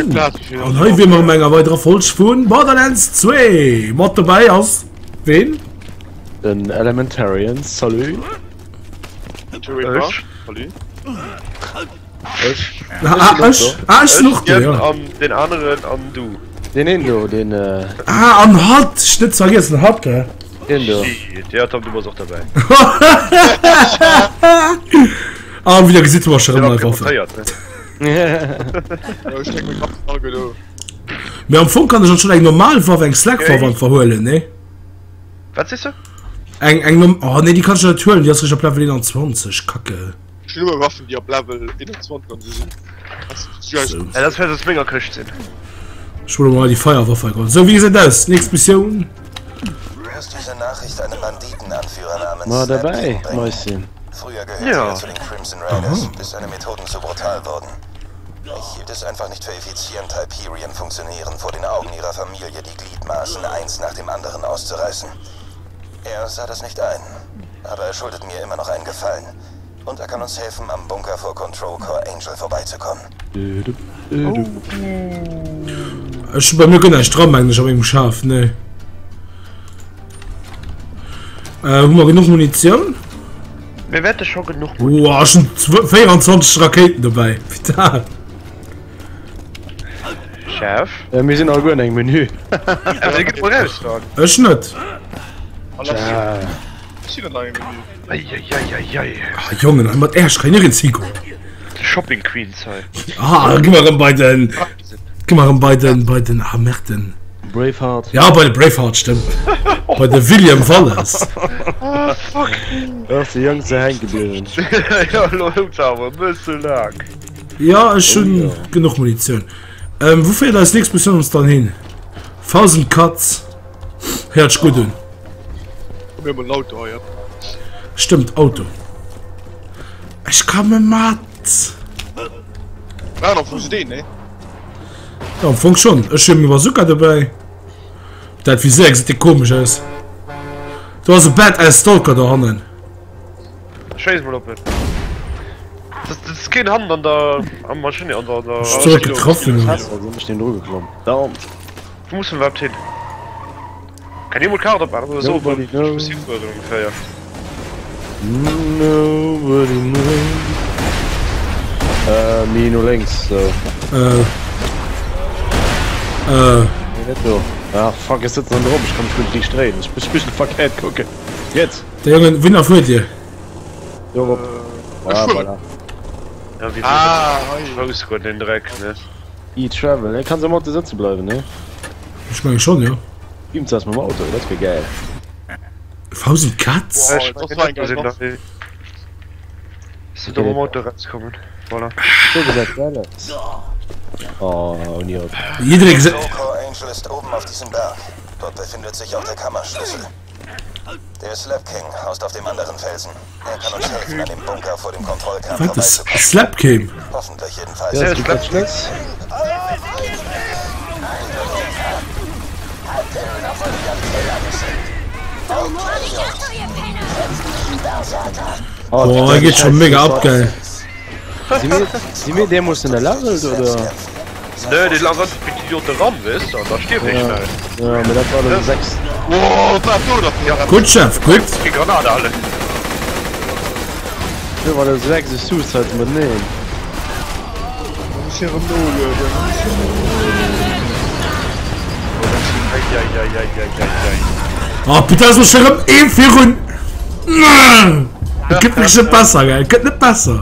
Sou, an hei wier mer an enger weiderer Folg vun Borderlands 2. Mat dobäi ass ween? Den Elementarian, salut. Ech, salut. Ech. Ah, ech, ah, ech sinn och do, ja. An den aneren an du. Deen een do, deen. Ah, an hatt, ech net ze vergiessen, hatt, gell. Deen do. Shit, ja Tom, du bass och derbäi. Ah, wéi der gesitt, hu mer scho rëm nei Waffen. Mee am Fong kann ech anscheinend eng normal Waff, eng Slack-Waff einfach huelen, nee? Wat sees du? Eng, eng norm, oh nee, déi kann ech net huelen, déi ass réischt op Level 21, Kacke. Ech hunn nëmme Waffen, déi op Level 21 an esou sinn. So. Ja, dat wäert aus menger Këscht sinn. Ech huele mol hei déi Feierwaff hei. Sou, wéi gesäit aus? Nächst Missioun. Wirst diese Nachricht einem Banditenanführer namens Ma Snap derbäi, King bringen. Mäuschen. Früher gehörte Ja. er zu den Crimson Raiders, bis seine Methoden zu brutal wurden. Ich hielt es einfach nicht für effizient, Hyperion-Funktionären vor den Augen ihrer Familie die Gliedmaßen eins nach dem anderen auszureißen. Er sah das nicht ein, aber er schuldet mir immer noch einen Gefallen. Und er kann uns helfen, am Bunker vor Control Core Angel vorbeizukommen. Ech hu bei mir guer näischt dran, mengen ech, a mengem Schaf, nee. Äh, hu mer genuch Munitioun? Mir wäerte scho genuch Munitioun. Boah, ech hunn 24 Rakéiten dobäi. Vital. Chef? Äh, mir sinn alleguer an engem Menü. Also, gib mal raus dann. Ech net. Tja. Eieieiei. Ah, Jongen, hei mat Äerch kann nirgends higoen. Shopping Queens hei. Ah, gi mer erëm bei den, gi mer erëm bei den, bei den, ah, Merten. Braveheart. Ja, bei de Braveheart, stëmmt. Bei de William Wallace. Ah, fuck. Da ass de Jong ze hänke bliwwen. Ja, elo hout se awer e bësse laang. Ja, ech hunn genuch Munitioun. Ähm, wou féiert eis nächst Missioun ons dann hin? Thousand Cuts. Héiert sech gutt un. Mir hunn en Auto hei. Stëmmt, Auto. Ech komme mat. Ah, am Fong deen, ne? Ja, am Fong schon. Ech hunn meng Bazooka dobäi. Dat Viséier gesäit dir komesch aus. Do ass e Badass Stalker do hannen. Schéiss mol op en. Das, das ist keen Hand an der am Maschine an der. der Ech zurück getroffen. Scheiße, wou sinn ech denn dru geklomm? Verdammt. Wo muss man überhaupt hin? Kann jemand Karte opmachen oder so? Nobody Ich muss knows. hinfahren ungefähr. Nobody knows. Äh, méi no lénks, sou. Äh. Äh. Nee, net do. Ah, fuck, ech sëtzen drop, ech kann mech guer net riicht dréien. Ech muss spigel verkéiert kucken. Jetzt! Der Jongen, wouhinner fuert dir? Dorop. Ah, voilà. Ja, wie Ah, hei. Fouss goen, den Dreck, ne? E-Travel, ne? Kanns am Auto sëtze bleiwen, ne? Ech menge schon, jo. Üben ze eis mam Auto, dat wier gäil. Thousand Cuts? Boah, das war eng geil Waff. Bist du mam Auto rauskommen? Voilà. So gesäit geil aus. Oh, ouni Auto. Jidderee gesäit. Loco Angel ist oben auf diesem Berg. Dort befindet sich auch der Kammerschlüssel. Der Slap King haust auf dem anderen Felsen. Er kann uns helfen, an dem Bunker vor dem Kontrollkern Wat ass vorbeizukommen. Slap King? Hoffentlich jedenfalls. Ja, es gibt das Schluss. Oh, Boah, hei geet scho mega ab, geil. Si mir, si mir deemools levelt, oder? Nö, déi lass einfach wéi d'Idiote ran, weess de, an da stierf ee schnell. Ja, mee dat war Level 6. Oh, wat do da fir Gutt, Chef, gutt. Keng Granate halen. Do war Level 6, ech suicide mateneen. Muss hie rëm nolueden. Eieieiei. Oh putain, ass mech erëm ee virun. Et gëtt wierklech net besser, gell? Et gëtt net besser.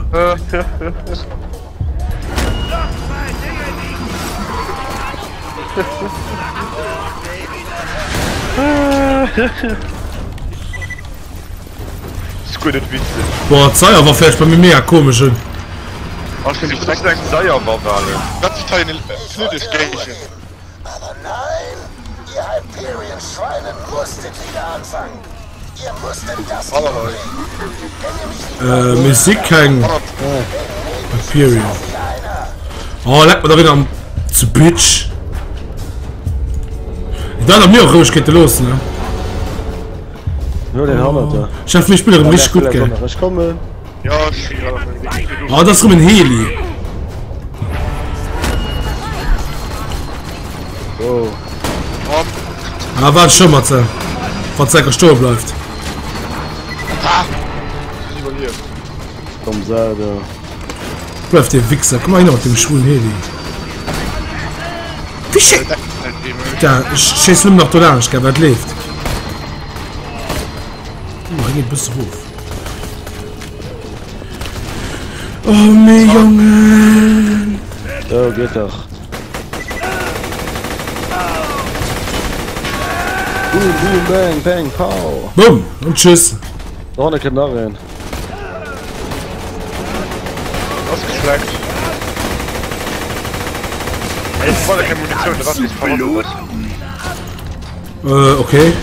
Ist guer net witzeg. Boah, d'Seier war vläicht bei mir mega komesch un. Seier war walen. Wat sich hei en knuddeg Géigend. Aber nein, ihr Hyperion-Schweine musstet wieder anfangen. Ihr musstet das hier umbringen. Äh, mir si keng Hyperion. Oh, leck mer da wieder am zu Bitch. Dat hat mir och roueg kéinte loossen, ne? No den hannert der. Chef, mir spillen erëm richtig gutt, gell? Ech kommen. Ja, ech Oh, dat ass erëm en Heli. Ah, waart scho mat se. Wat Säcker stoe bleift. Ah! Iwwerlieft. Komm, Sau, do. Bleif dir Wichser. Komm mal hin mat dem schwulen Heli. Wie schéi. Da, ech schéiss nëmmen nach do laanscht, gell, wat leeft. Oh, hei geet e bësse rof. Oh, mee Jongen. So, geht doch. Boom, boom, bang, bang, pow. Boom und tschüss. Da vorne kënnt nach een. Ass geschleckt. Ey, ich brauche keine Munition, der Waffe ist verwundert. Äh, okay.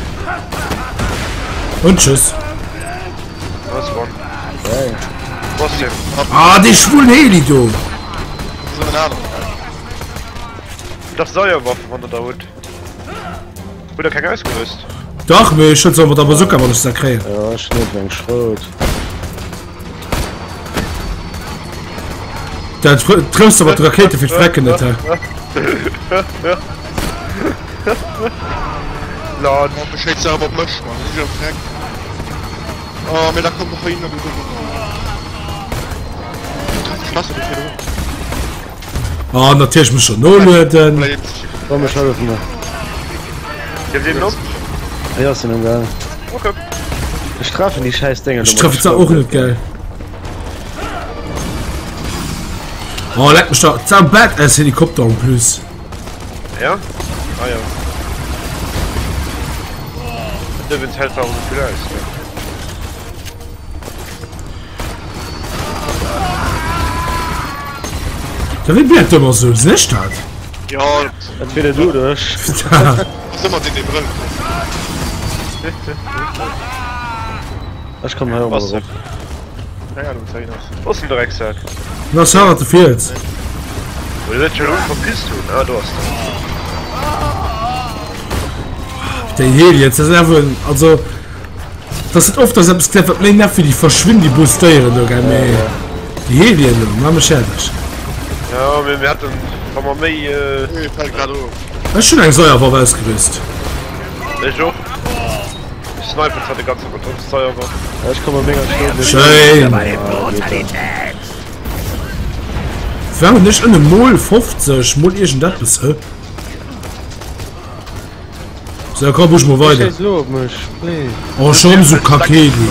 Und tschüss. Was war? Hey. Was denn? Ah, dee schwulen Heli do. Das Säuerwaffen wann der da hutt. Hutt der keng ausgerüst? Dach, mee ech huet se mat der Bazooka, wann ech se kréien. Ja, ech hunn och eng Schrot. Dat trëffs de mat de Rakéite fir d'Frecken net, hä? Lad. Oh, beschéit se awer op mech, Mann. Ech am Freck. Oh, mee da kommt noch hin. Ah, natierlech muss schon nolueden. Komm, ech hëllefen der. Gib den op. Ja, sinn um Gang. Okay. Ech treffen déi scheiß Dinger. Ech treffen zwar och net geil. Oh, leck mech da. Das ist ein Badass Helikopter en plus. Ja? Ah ja. Dëwens hält auch so viel aus. Ne? Da wie bleibt immer so? Sinn ech dat? Ja, Entweder du oder ech. ass ëmmer deen, dee brëllt. Ech kommen hei och mol erop. Keng Ahnung, wat hien ass. Wo ass den Drecksack? Na, Sarah, de Fiels. Wo der schon verpisst hun? Ah, do ass der. Déi Heli, jetzt das ist einfach, also das sind oft das etwas geklärt, wat méi nervt wéi déi verschwindibus Déieren do, gell, mee déi Helien do, maa mech fäerdeg. Ja, mee mir haten, wa mer méi, äh. Nee, fällt grad of. Ech hunn eng Säuerwaff ausgerüst. Ech och. Ech snipen zwar de ganzen Tag mat der Säuerwaff. Ech komme menger Schrot net. Schéin. War hunn ech ënne mol 50 mol iergendeppes, hä? So, komm, busch mal weiter. Scheiß lo op mech, please. Oh, schon so Kakeli.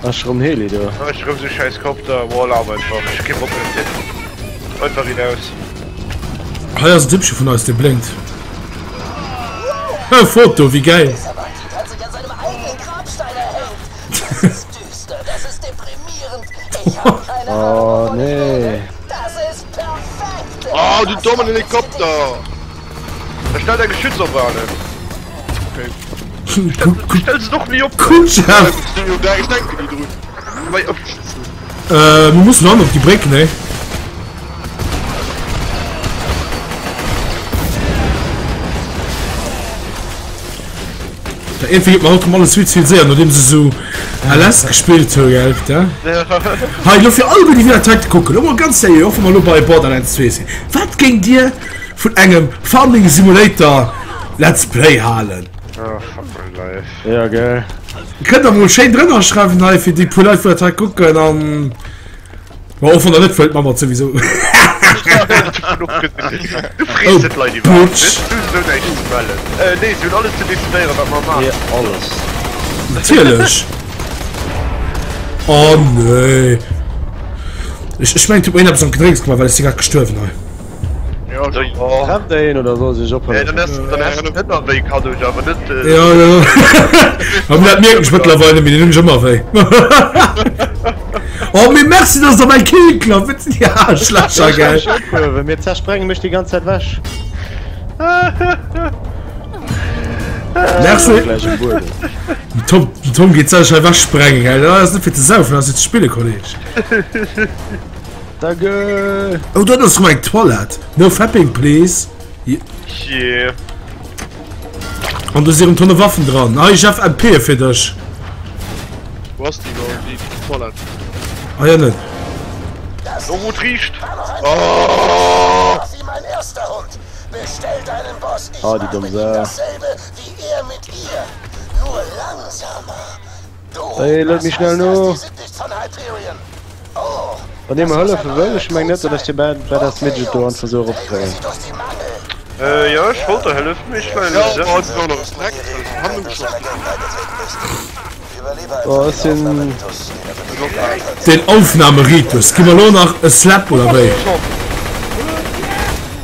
Ach, rëm Heli do. Ech rëm so scheiß Kopter, boah, laf einfach. Ich geh Bock mit dir. Einfach hinaus. Hei ass en Typchen vun eis, dee blénkt. Äh, Foto, wéi geil. Dieser Bandit hat sich an seinem eigenen Grabstein erhängt. Das ist düster, das ist deprimierend. Ich hab keine Ahnung, Oh, wovon ich nee. rede. Das ist perfekt. Oh, du dommen Helikopter! Da stell dein Geschütz op, Arne. Stell se doch nie op. Kutscher. Ich denke nie drüber. Äh, wir müssen auch noch auf die Brücke, ne? Da irgendwie geht man haut alles viel zu viel séier, nodeem se sou LS gespillt hu, gell, da? Hei, lo fir all déi, déi dat hei kucken, lo mol ganz seriö, och wa mer lo bei Borderlands 2 sinn, wat géingt Dir vun engem Farming Simulator Let's Play halen? Oh, fuck my life. Ja, gell. Kënnt der mol schéin drënner schreiwen hei fir déi puer Leit, wou dat hei kucken an Ma och wann der net wëllt, ma mer souwisou. Du frees net Leit iwwerhaapt net, du hues esou näischt ze mellen. Äh nee, si hunn alles ze decidéieren wat mer maachen. Mir alles. Natierlech. Oh nee. Ech ech mengen et huet mer een eppes am Gedrénks gemaach, well ech si grad gestuerwen hei. Ja, Jo. Trefft der een oder soll sech Nee, dann ophëllefen? häss dann häss de ënner wéi kann ech awer net. Ja, ja. Aber dat mierken ech mëttlerweil net méi, den hunn ech ëmmer wéi. Oh, mee merci, dass der mäi Kill klappt. Wat sinn déi Aarschlächer, gell? Ech ophuewen, mir zersprenge mech déi ganz Zäit wech. Merci. Gläich um Buedem. Den Tom, den Tom geet sech hei wechsprengen, gell? Dat ass net fir ze saufen, dat ass fir ze spillen, Kolleg. Danke. Oh, dat ass rëm eng Toilette. No fapping, please. Yeah. An do si rëm Tonne Waffen dran. Hei, Jeff, MP fir dech. Wo ass déi lo, déi Toilette? Ah ja, net. Do wou et riicht. Oh! Bestell deinen Boss, ich Ah, die mache dumme ihm Sau. dasselbe wie er mit ihr. Nur langsamer. Du, Hey, lass was mich schnell heißt das? nur. Die sind nicht von Hyperion. Oh, Wann dir das mer muss hëllefe an wëll, eurer ech meng net, Tod datt ech de sein. Bad Badass Okay, Midget do Jungs, einfach sou drehen wir eropbréngen. sie durch die Mangel. Äh, jo, ech wollt der hëllefen, mee ech war Ja, net oh, sécher. das ist auch noch Wirst Dreck. mit dir reden, Haben wenn wir du schon. seiner Gang beigetreten bist. Überlebe Oh, einfach ech den sinn. Aufnahmeritus, den er für dich geplant hat. Den Aufnahmeritus. Gi mer lo nach e Slap oder wéi?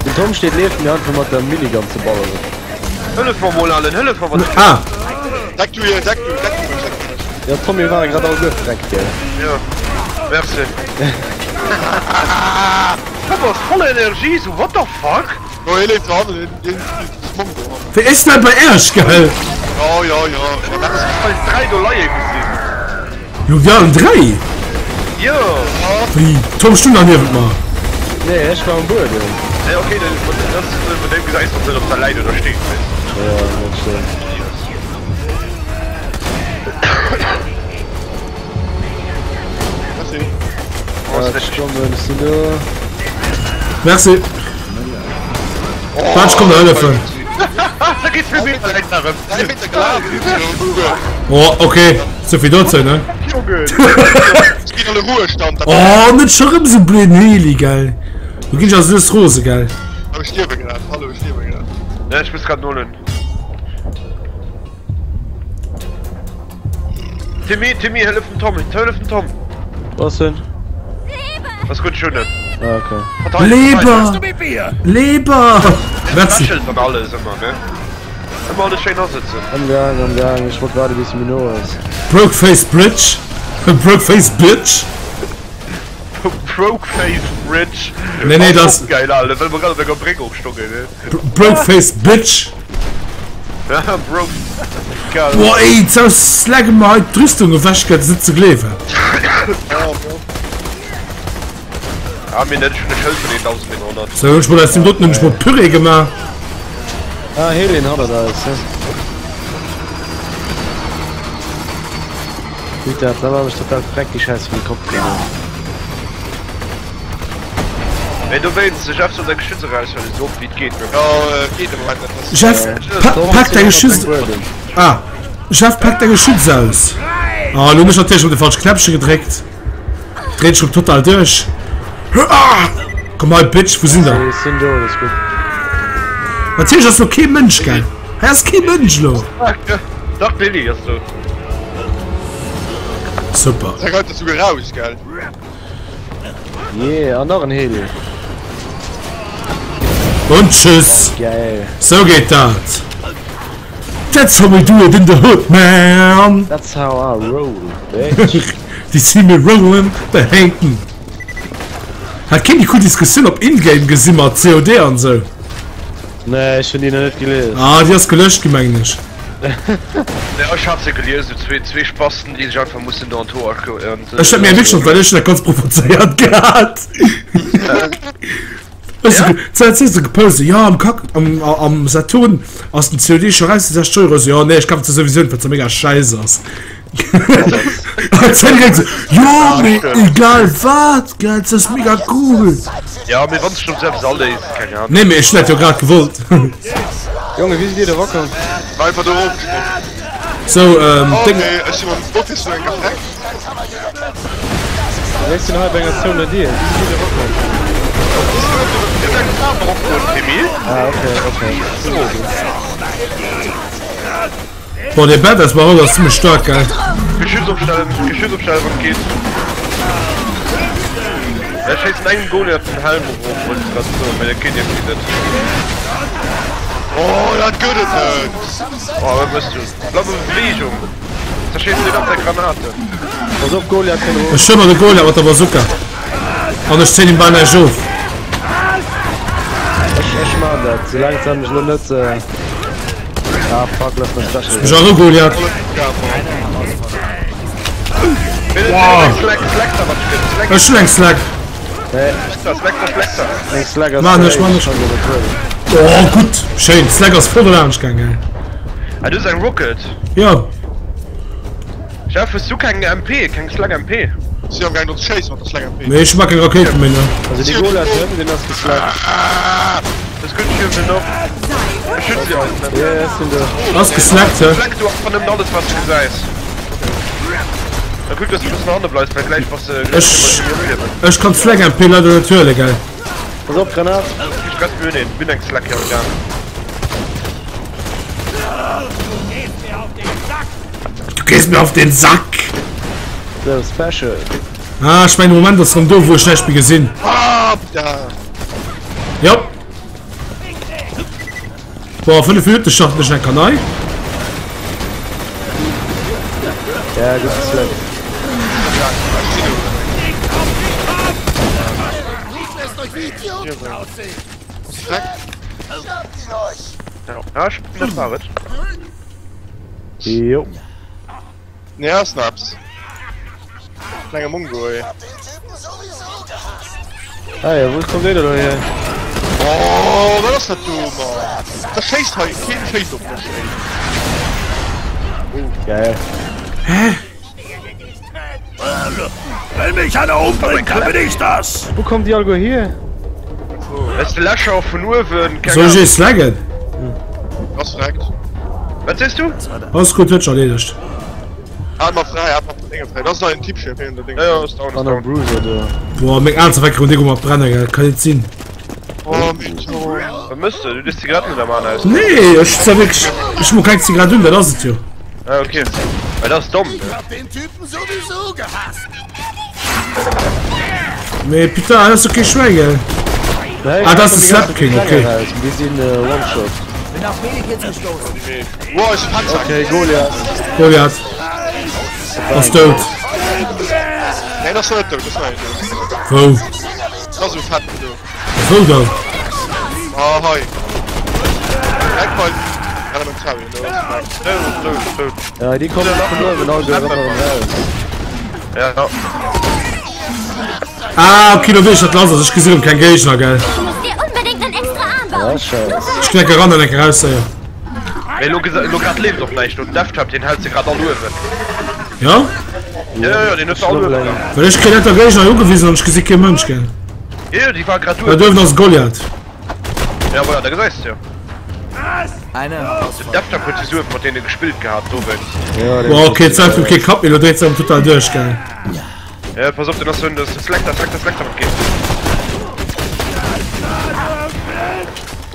Den Tom steet nieft mir einfach mat der Minigun ze balleren. Hëllef mer mol allen, hëllef mer wann ech Ah! Deck du hier, deck du, deck du mech, deck du mech. Ja Tom, mir ware grad all gefreckt, gell? Jo, merci. Tom ass voller Energie, sou what the fuck? Oh, hie leeft do hannen, hien sprong do hannen. Wéi ass dat bei Äerch, gell? Jo, jo, jo. Ech hu eis 3 do leie gesinn. Jo, wir waren 3! Jo! Wéi? Tom stung nach niewent mer. Nee, ech war um Buedem. Nee, okay, dann das vun deem gesäis de net, ob der läit oder steet, weess. Jo, dat stëmmt. Merci. Ech kommen, ech sinn do. Merci. Waart, ech komm der hëllefen. Da geet fir Meter läit nach ëm. 3 Meter gelaf. Oh, okay. Souvill dozou, ne? Jongen! Ech ginn an de Ruhestand. Oh, net scho rëm sou blöden Heli, gell? Do ginn ech also just rose, gell? Hallo, ech stierwe grad. Hallo, ech stierwe grad. Ne, ech muss grad nullen. Timmy, Timmy, hëllef dem Tom, hëllef dem Tom! Was denn? Ass gutt, ech hunn en. Ah, okay. Leber! Leber! Merci. Specials an alles ëmmer, ne? Ëmmer alles schéin asëtzen. Am Gang, am Gang. Ech wollt waarde bis de Minot ass. Broke face bridge. Broke face bitch. Broke face bridge. Nee, nee, das. Geil, Alter. Well mer grad op enger Bréck ofstongen, ne? Broke face bitch. Broke. Geil. Boah, ey, zou slagge mer hei d'Rüstung ewech, gell, dat ass net ze gleewen. Ah, mir net, ech hunn e Schëld vun 1900. Sou, hunn ech mol aus deem doten hunn ech mol Püree gemaach. Ah, Helien hannert eis, he? Gutt dat, da war mech total freck déi Schäiss vun de Kopf geholl. Mee dowéinst, de Jeff soll säi Geschütz eraushuelen, esou oft wéi et geet. Jo, geet am Moment net. Jeff, pak däi Geschütz. Ah, Jeff, pak däi Geschütz aus. Ah, elo hunn ech natierlech op de falsche Knäppche gedréckt. Dréint schon total duerch. Ah! Komm hei, Bitch, wou sinn der? Ech sinn do, alles gutt. Natierlech ass lo kee Mënsch, gell? Hei ass kee Mënsch lo. Dach, Billy ass do. Super. Da geheit dat souguer raus, gell? Yeah, an nach en Heli. Und tschüss. Geil. Sou geet dat. That's how we do it in the hood, man. That's how I roll, bitch. They see me rollin', they hatin'. Hat keen déi cool Diskussioun op Ingame gesi mat COD an sou? Nee, ech hunn déi nach net gelies. Ah, déi ass gelöscht gi mengen ech. Nee, ech hat se gelies, sou zwee Spasten déi sech einfach mussen do an d'Hoer Ech hat mir wierklech schonn, well ech hunn dat ganz provozéiert gehat. Ech ja? Ze ze gepost ja am Kack am, am Saturn ass den COD scho raus 60 Euro so, ja nee ech kafen ze sowieso net wat ze mega scheiß ass. Jo mee egal wat gell dat ass mega cool. Ja mee wann s du selbst aléis keng Ahnung. Nee mee ech hunn dat jo grad gewollt. Jonge wéi sidd dir do erakomm? War einfach do erofgesprongen. Sou ähm Oh Deng. nee, ech si mam Office no enger Fleck. Ech sinn hei bei enger zouener Dier. Wéi sidd dir do erakomm? Ah okay, okay. Boah dee Badass Marauder ass zimmlech staark gell. Geschütz opstellen, Geschütz opstellen, wann et geet. Ech schéissen engem Goliath den Helm erof, wollt ech grad soen, mee dat geet iergendwéi net. Oh, dat gëtt et net! Oh, wat mëss du? Bleib a Bewegung! Zerschéiss déi ganz Zäit Granaten! Pass op, Goliath kënnt erof. Ech schëmmer de Goliath mat der Bazooka an ech zéien him bal näischt of. Ech, ech maan dat, soulaang se mech elo net. Ah fuck, lass mech special. Mech ero Goliath. Wow. Ech hunn eng Slack. Eng Slack ass Maan ech, maan ech. Oh gutt, schéin, d'Slack ass voll dolaanscht gaang, gell. Ah, du hues eng Rocket? Jo. Jeff, hues du keng MP, keng Slack MP? Si am gaang drop ze schéissen mat der Slack MP. Nee, ech hu mar keng Rakéiten méi, ne. Also dee Goliath hënn, deen ass geslackt. Das gutt, ech hiewen op. Beschütz si eis net. Ja, ja, ech sinn do. Ass geslackt, hä? Slack du einfach nëmmen alles wat s du gesäis. Da kuck dass du e bëssen hanne bleifs, well gläich bass de gläich Ech, kënne mer ophiewen. ech kann d'Slack MP leider net huelen, gell? Pass op, Granat! Kee Stress, mir hunn een, mir hunn eng Slack hier am Gaang. Du gees mir auf den Sack! So, Special. Ah, ech mengen de Moment ass rëm do wou ech näischt méi gesinn. Ah, ja. Jop. Boah, a 5 Minuten starten ech eng Kanei. Ja, gutt geslackt. Ja, ech bin dat war et. Jo. Nee, ass nach eppes. Klenge Mongo, ey. Ah ja, wou kommt deen elo hier? Oh, wat ass dat do, Mann? Da schéisst hei, keen schéisst op mech, ey. Geil. Hä? Wenn mich einer umbringt, dann bin ich das! Wou kommt déi alleguer hier? Wes de Lächer vun uewen, keng Soll ech Ahnung. ee slaggen? Ass verreckt. Wat sees du? Alles gutt, huet sech erleedegt. Atmer fräi, atmer vun Dénge fräi. Dat ass ein Typ, hier, der Ding. Ja, ja, ass down, ass An down. Bruiser do. Boah, meng Aen zerweckeren déck um Abbrennen, gell? Kann net sinn. Oh, Meteor. Wat mëss de? Du hues Zigaretten net am An aus. Nee, ech zerwéck, ech mo keng Zigarett un, dat ass et jo. Ah, okay. Well dat ass domm, ne? Hab den Typen sowieso gehasst. Mee putain, dat ass jo kee Schwäin, gell? Nee, Ah, dat ass de Slap King, okay. Déi sinn One-Shot. Bin auf Medikits gestoßen. Wow, ech Panzer. Okay, Goliath. Goliath. Ass dout. Nee, dat ass net dout, dat ass net dout. Wou? Dat ass esou fett do. Wou dann? Ah, hei. Direkt bei Elementary, do ass es Dout, dout, dout. Ja, déi kommen vun uewen alleguer ëmmer erëm raus. Ja. Ah, okay, lo weess ech, wat lass ass. Ech gesi rëm keng Géigner, gell? Ich muss dir unbedingt einen extra Arm bauen. Ja, scheiße. Ech knicke ran an enke raus, séier. Mee lo, lo grad leeft och näischt do. Den Death Trap, deen hält se grad all uewen. Ja? Ja, ja, ja, deen huet se all uewen gehabt. Well ech kréien lauter Géigner hei ugewisen an ech gesi kee Mënsch, gell? Jo, jo, déi war grad Da uewen. uewen ass Goliath. Ja, voilà, da gesäis de jo. Eine Den Herausforderung. Death Trap huet se uewen mat deene gespillt gehat, dowéinst. Ja, Boah, okay, jetzt hat kee Kapp méi, lo dréit se erëm total duerch, gell? Ja, pass op, den ass so, das ist Selector, Selector, Selector, wat geet?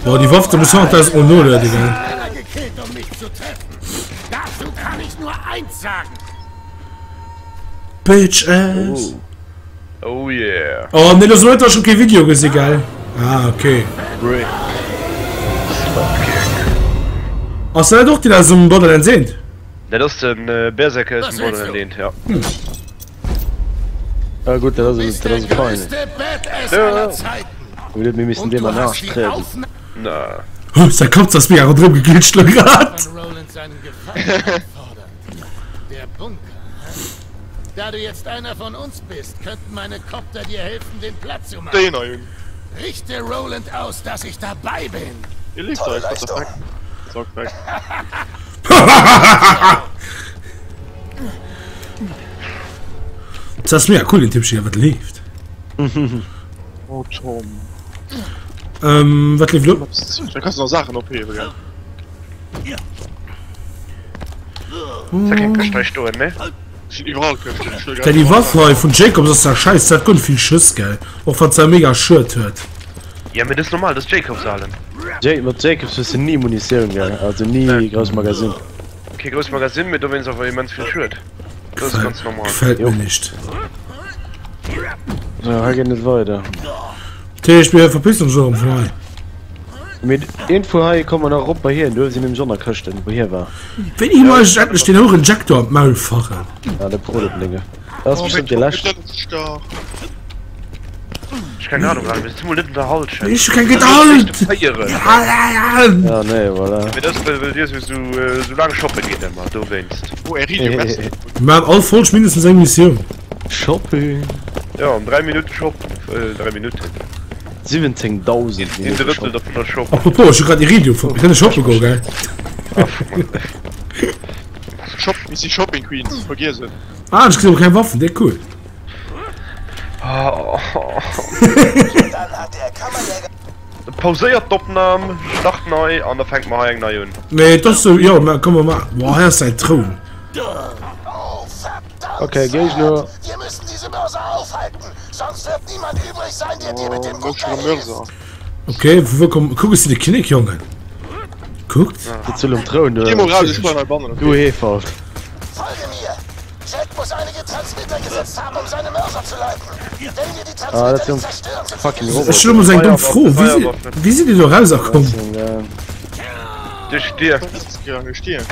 Boah, déi Waff, da muss 100.000 mol nolueden, gell? Einer gekillt, um mich zu treffen. Dazu kann ich nur eins sagen. Bitch ass. Oh yeah. Oh nee, lo huet der schon kee Video gesi, gell? Ah, okay. Ass dat och deen aus dem Borderlands 1? Dat ass den Berserker aus dem Borderlands 1, ja. Ah gutt, dat ass dat ass e feinen. Ja. Mir missen deem an Arsch trieden. Na. Huh, säi Kapp ass mega ronderëm geglitscht lo grad. Der Bunker, hä? Da du jetzt einer von uns bist, könnten meine Kopter dir helfen, den platt zu machen. Deen hei un. Richte Roland aus, dass ich dabei bin. Hie leeft Tolle hei, what the Leistung. fuck. Sorg weg. Dat ass mega cool, den Typ, wat leeft. Oh Tom. Ähm, wat leeft lo? Da kannst du nach Saachen ophiewen, gell? Ist ja keng Këscht hei stoen, ne? Sinn iwwerall Këschten. Ech wëll Gell, déi Waff hei vun Jacobs ass ja scheiss, se hat guer net vill Schëss, gell? Och wann se mega Schued huet. Ja, mee dat ass normal, dat ass Jacobs alen. Jake, mat Jacobs hues de ni Munitioun, gell? Also ni grouss Magasin. Kee grouss Magasin, mee dowéinst awer immens vill Schued. Dat ass ganz normal. Gefällt mir nicht. So, hei geet net weider. Dat heescht, mir verpissen ons elo erëm vun hei. Mee iergendwou hei komme mer nach erop bei hien. Do sinn nämlech och nach Këschten, wou hie war. Wéini hu mer eigentlech endlech deen houeren Jack do an d'Maul fachen? Ah, de Proleplinge. Dat ass bestimmt dee leschten. Ech keng Ahnung, Alter, mir sinn mol net an der Halschent. Ech hu keng Gedold! Ja, nee, voilà. Mee dat ass, well dir sou, sou laang shoppe gitt ëmmer, dowéinst. Oh, Eridium, merci. Mir maachen all Folg mindestens eng Missioun. Shopping. Ja, an 3 Minutte shoppen, 3 Minutten. 17.000 Een Drëttel dovunner shoppen. Apropos, ech hu grad Iridium fonnt, mir kënne shoppe goen, gell? Shop, mir si Shopping Queens, vergiess et. Ah, ech gesinn awer keng Waffen, déi cool. Dann hat der Kammerjäger. Pauséiert d'Opnam, start nei an da fänke mer hei eng nei un. Nee, et ass sou, jo, mä komm mer ma. Boah, hei ass säin Troun. Oh, verdammt! Okay, Géigner. Wir müssen diese Mörser aufhalten, sonst wird niemand übrig sein, der dir mit dem Oh, Bunker Mörser. Okay, vu wou komm. Kuck, ech si de Kinnek, Jongen. Kuckt. Sitz um Troun, du. Geh mol raus, ech fueren hei bannen, okay? Du Hefalt. Folge mir! Jack muss einige Transmitter gesetzt haben, um seine Mörser zu leiten. Wenn wir die Ah, Transmitter dat nicht sinn zerstören, sind sie fucking Ech Roboter. hunn emol sou eng domm Fro, Wéi si, wéi sidd dir do rauserkomm? Duerch d'Dier. Duerch d'Dier.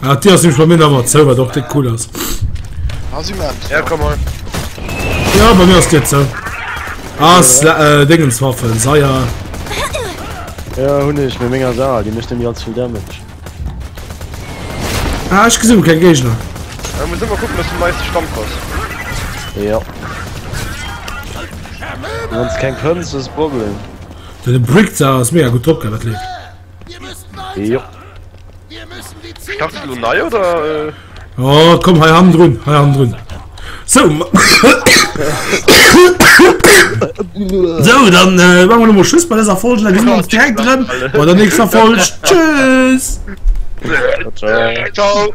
Ah, d'Dier ass nämlech bei mir nach ëmmer zou, wat och déck cool ass. Ah, si man. Ja, komm hei. Ja, bei mir ass d'Dier zou. Ah, Sla äh, Dingenswaffen, Seier. Ja, hunn ech, mee meng ass al, déi mécht nemmi allze vill Damage. Ah, ech gesinn keng Géigner. Ja, muss ëmmer kucken, dass du um neiste Stand bass. Ja. Wann s keng fënns, ass e Problem. Den Brick da ass mega gutt drop, gell, dat leeft. Jo. Starts du lo nei oder? Oh, komm hei hannendrun, hei hannendrun. So, so dann äh, machen wir nochmal Schluss bei dieser Folge. Dann gesehen wir uns direkt drin bei der nächsten Folge. Tschüss. Ciao. Ciao.